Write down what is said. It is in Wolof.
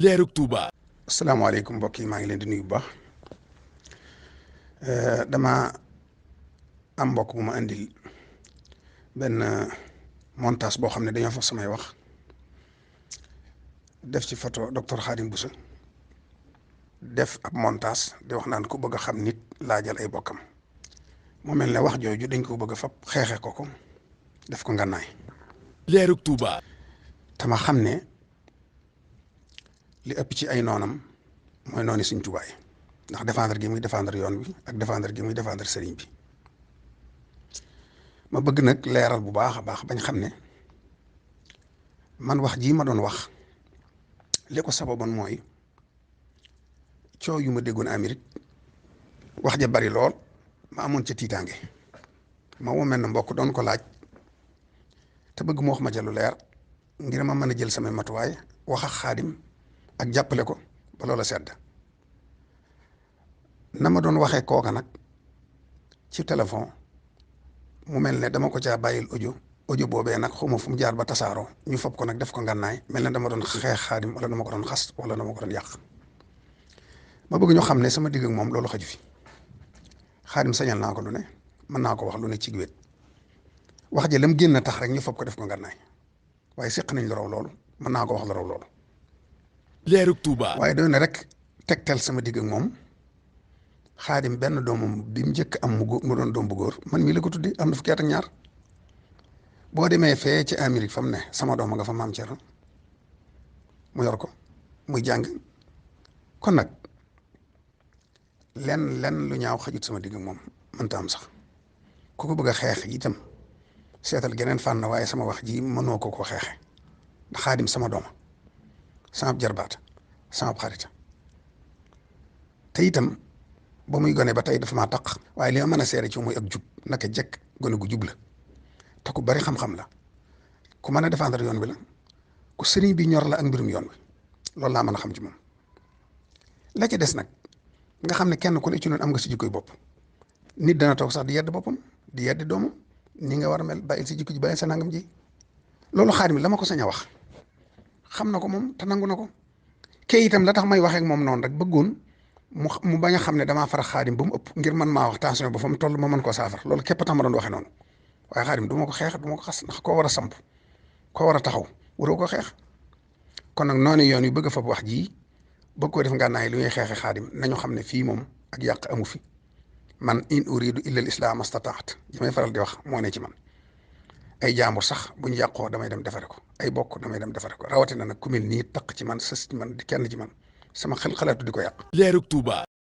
leerug Touba. asalaamaaleykum mbokk yi maa ngi leen di nuyu bu baax dama am mbokk bu ma andil benn montage boo xam ne dañoo fa samay wax def ci photo docteur Khadim Bousso def ab montage di wax naan ku bëgg a xam nit laajal ay bokkam mu mel ne wax jooju dañ ko bëgg a fab xeexe ko def ko ngànnaay leerug Touba. tama xam ne li ëpp ci ay noonam mooy nooni Sëriñ Tuubaa yi ndax défendre gi muy défendre yoon bi ak défendre gi muy défendre sëriñ bi ma bëgg nag leeral bu baax a baax bañ xam ne man wax jii ma doon wax li ko sababoon mooy coow yu ma déggoon Amérique wax ja bari lool ma amoon ca tiitaange ma woo mel ne mbokk doon ko laaj te bëgg mu wax ma ca lu leer ngir ma mën a jël samay matuwaay wax ak Xaadim ak jàppale ko ba loola sedd na ma doon waxee kooka nag ci téléphone mu mel ne dama ko caa bàyyil audio boobee nag xawma fu mu jaar ba tasaaroo ñu fob ko nag def ko ngànnaay mel ne dama doon xeex Xaadim wala dama ko doon xas wala dama ko doon yàq ma bëgg ñu xam ne sama digg ak moom loolu xaju fi Xaadim sañal naa ko lu ne mën naa ko wax lu ne ci wét wax ji lam génn tax rek ñu fob ko def ko ngànnaay waaye séq nañ lu raw loolu mën naa ko wax lu raw loolu leerug Touba. waaye doy na rek tegtal sama digg ak moom Xaadim benn doomam bi mu njëkk am mu doon doom bu góor man mii la ko tuddi am na fukki at ak ñaar boo demee fee ci Amérique fa mu ne sama doom nga fa maam Thierno mu yor ko muy jàng kon nag lenn lu ñaaw xajut sama digg ak moom mënta am sax ku ko bëgg a xeex itam seetal geneen fànn waaye sama wax ji mënoo ko xeexe ndax Xaadim sama dooma sama jarbaat sama xarit te itam ba muy gone ba tey dafa maa taq waaye li ma mën a seere ci muy ak jub naka jekk gone gu jub la te ku bari xam-xam la ku mën a défendre yoon bi la ku sëriñ bi ñor la ak mbirum yoon bi loolu laa mën a xam ci moom la ci des nag nga xam ne kenn ku ne ci noonu am nga si jikkoy bopp nit dana toog sax di yedd boppam di yedd doomam ni nga war a mel bàyyil si jikko ji bàyyil sa nangam ji loolu Xaadim la ma ko sañ a wax xam na ko moom te nangu na ko kay itam la tax may waxee ak moom noonu rek bëggoon mu bañ a xam ne damaa fara Xaadim ba mu ëpp ngir man maa wax tension ba fa mu toll ma mën koo saafara loolu képp tax ma doon waxee noonu waaye Xaadim du ma ko xeex du ma ko xas ndax koo war a samp koo war a taxaw waroo ko xeex kon nag noonu yoon yu bëgg a fab wax jii bëgg koo def ngànnaay lu ñuy xeexe Xaadim nañu xam ne fii moom ak yàq amu fi man in uridu illa al islam astataat ji may faral di wax moo ne ci man ay jaambur sax buñ yàqoo damay dem defare ko ay bokk damay dem defare ko rawatina nag ku mel nii taq ci man sës ci man di kenn ci man sama xel xalaatu di ko yàq leerug Touba.